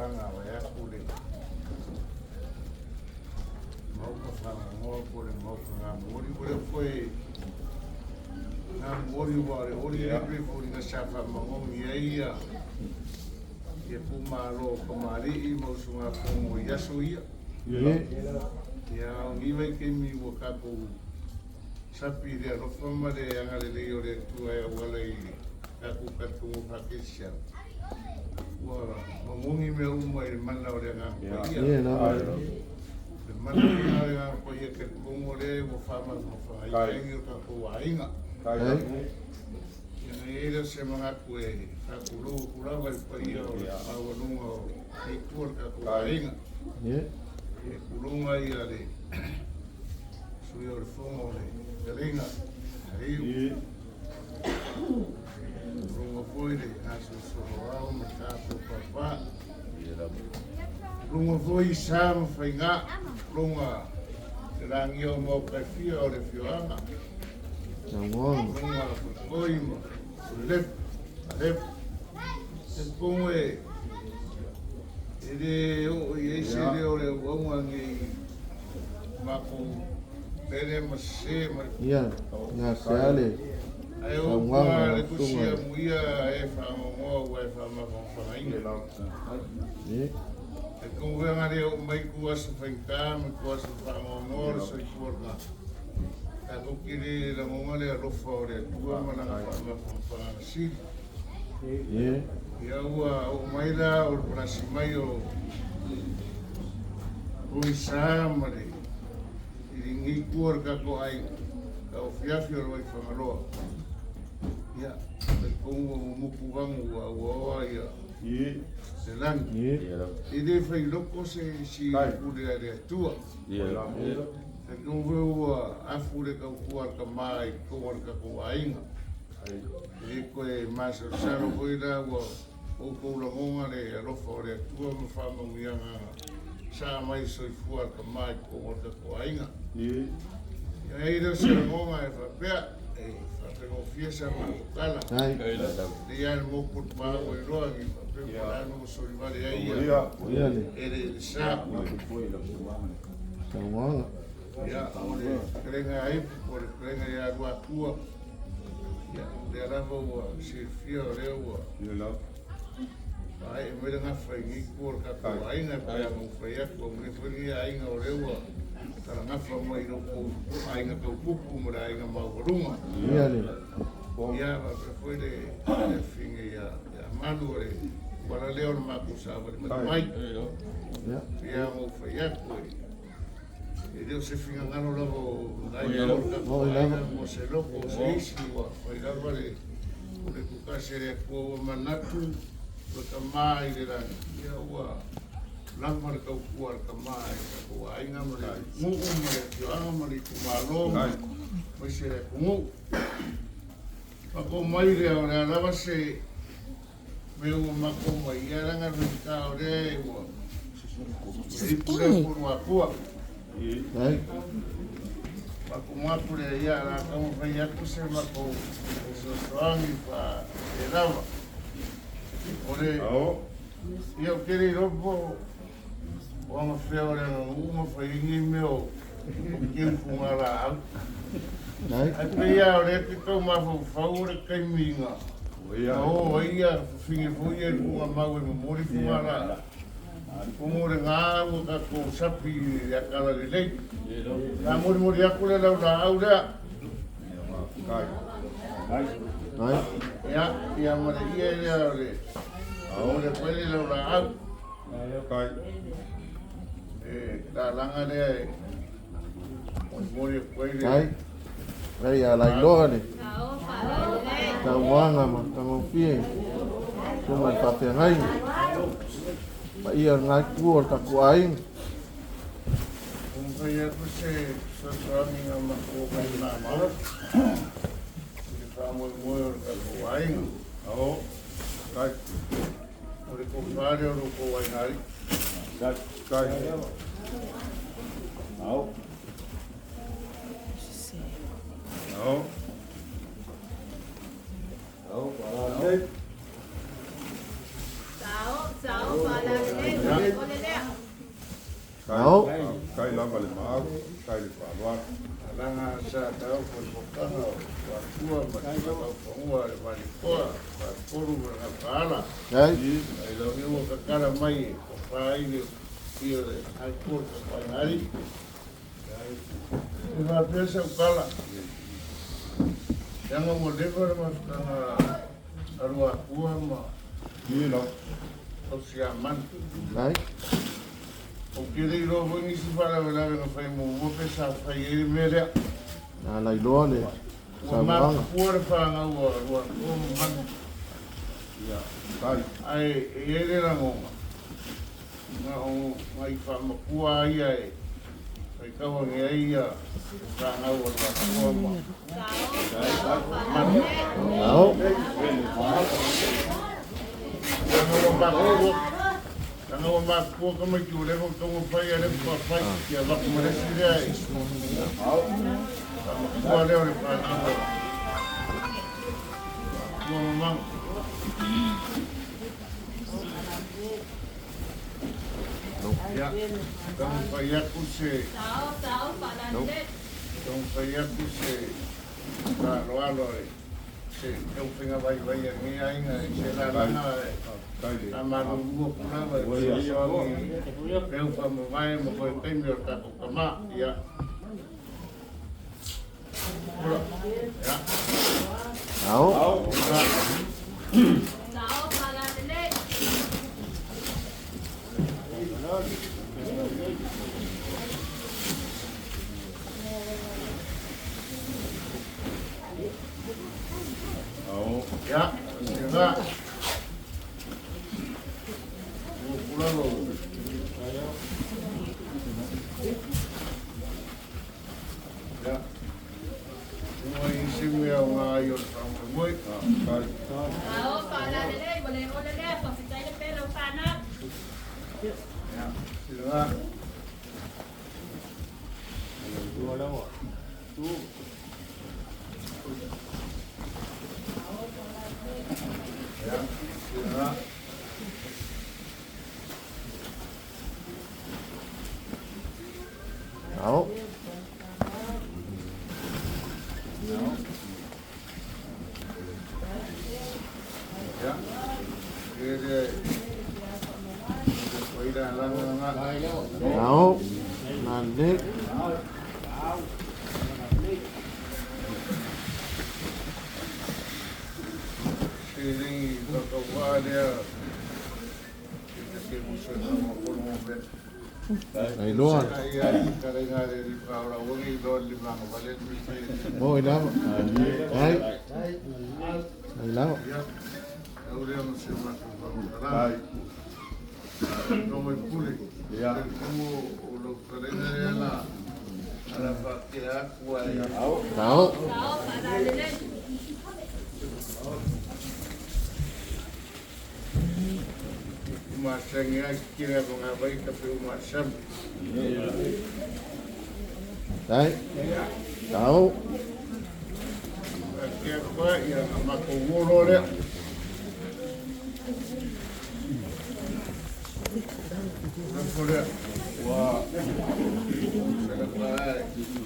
tulaga vaeatu le maoka fagagoa po o le maoka gamoli. Ua le o toe gamoli aua o le oli lea pei e foliga sa faamagogi ai ia ia pumalo o kamali'i ma usugafono i aso ia. Ia a o ni vaitaimi ua tatou sapi i le alofa ma le agalelei o le Atua e auala i tatou talitonuga faa-Kerisiano, ua mamogi mea uma i le mana o le Agaga Paia. Le mana lena o le Agaga Paia talitonu o lea ua faamafanafanaina ai o tatou aiga. Ia na i ai lea o se manatu e faatulou atu lava i le paia o le maualuga o le itu o le tatou aiga. E pulunga ia le sui o le fono o le fetalaiga Aiu. Pulunga foi le gasolosolo ao ma tatou papa. Pulunga foi i sa ma faiga. Pulunga le lagia o maoka e fia o le afioaga. Pulunga foi ma Lep, lep. E pongo e e le oo i ai se leo o le auauna nei matou pele ma sese ma le Ia, gasea le Ae o saunoaga upu a le lau tusi susuga a muia e faagogoa ua e faamafaafagaina. E kouega le oo mai ku aso faigata ma ku aso faagogoa o le soifua lena. Tatou te le lagona le alofa o le Atua ma lana faamafaafagaga sili. Ia ua oo mai la o le palasi mai o Puisa ma le i lenei itu o le tatou aiga, tauafiafi o le Vaifagaloa. Ia, talitonu ua mumutu vanu ua auaoa ia le lagi. E le failoko se isi pule a le Atua. Talitonu foi ua afu le tautua a le tama i totonu o le tatou aiga. E le toe masalosalo foi la ua outou lagona le alofa o le Atua ma faamanuiaga sa mai le soifua a le tama i totonu o le tatou aiga. Ia ai lea o se lagona e faapea, e faafegofie sa matou tala. Lea lava le moku o le paau e iloa ni faapea po o le a le solivale ai ia Ia le e le sa. Saunoaga. Ia, o le fetalaiga ia Ipu po o le fetalaiga ia Luatua. Ia, lea lava ua silafia o lea ua faaee mai le gafa i lenei itu o le tatou aiga e pei ona ou fai atu, amuia foi lenei aiga o lea ua talagafa mai i lo outou aiga taupupu ma le aiga maualuga. Ia le Ia, faapea foi le afine ia Manu o le uala lea o le matou savali mai. Ia, ona ou fai atu e le o se finagalo lava o nai o le tatou Oi aiga lava. mo se loko o se isi ua fai lava le o le tutasi a le Atua ua manatu o le tama i le lagi, ia ua lava le tautua a le tama i le tatou aiga ma le nuu ma le afioaga ma le itumalo ma aemaise le atunuu. Matou mai lea o le a lava se mea ua matou mai, ia leaga le faigata o lea ua le ipu lea po o Luatua. Ai. Matou mapu lea ia o le a taumafai atu se matou fesoasoani faa lava. O le ia ou te le iloa po o agafea o le aganuu ma fai ai nei mea o teu fugalaau. Ai. Ae pei lava o lea e te tau mafaufau o le taimi na o ai ia fafine foi ia i le tuugamau e momoli fugalaau. Tumu le gā ua tatou sapi i le atala lelei. La molimoli atu le laulaau lea. Ai. Ia, ia ma le ia lea o le momoli atu ai le laulaau. E lalaga lea e molimoli atu ai le Ai. Ai a lailoa le saunoaga ma tagofie susuga i le faafeagaiga. Paia o lena itu o le tatou aiga. Taumafai atu se fesoasoani na matou mai mamao i le faamoemoe o le tatou aiga. O le tofa lea o lo outou aiga alii. Ao. Kai lava le maau, kai le faaaloalo. Alaga sa tau fofotaga o Atua ma le Faafaua le Valifoa, Faatolu ma le Gafaala. Ai. Ai lau ua kakala mai e fai le fia le Atua le Fainali. E faapea sau kala. Leaga ua leva le mafutaga a Luatua ma Ia lau. Tausiamanu. Ai. Ou te le iloa foi nisi faalavelave na fai muamua pe sa fai ai le mea lea. Na lailoa le Ua saunoaga. mafua le fanau a Luatua ma Manu. Ia, kai. Ae e i ai le lagona, na o nai faamakua ia e faitau age ai ia fanau a Luatua ma Manu. Ao. Leaga ua mafua, leaga ua mafua tamaiti ua leva ona taumafai a le faafai ia avatu ma le isi lea e faamakua lea o le fanau a Luatua ma Manu. Ia, taumafai atu se taumafai atu se faaaloalo e se taufaiga vaivai a lenei aiga e se lalaga e Kai le. faamalulu atu lava e fesoasoani peu faamavae ma foe taimi o le tatou tamā. Ia. Ula. Ia. Ao. Ula. Ao. Ia. Siga. Ua pula lou. Ia. Ua isi mea o ngā ai o le faamoemoe. Kai. Ia. Siga. Ia. Siga. Ao. Ia. Ia le. O ira langa nga. Ao. Na le. Se lengi kakaua lea. I te ke muso na makolo mo be. Lailoa. Ai ai kare ngā re ri paura wangi lo li manga vale mi se. Mo i lava. Ai. Ai lava. Ia. Au lea ma se matou whakamutara. Kai. No mai pule. Ia. Te kumu o lo karenga lea na. Ala whakea aku ai. Ao. Umasangi ai kira mo ngā vai ka pe umasam. Ai. Ao. Whakea koe ia ngā mako woro lea. Nako lea. Ua. Sera pae.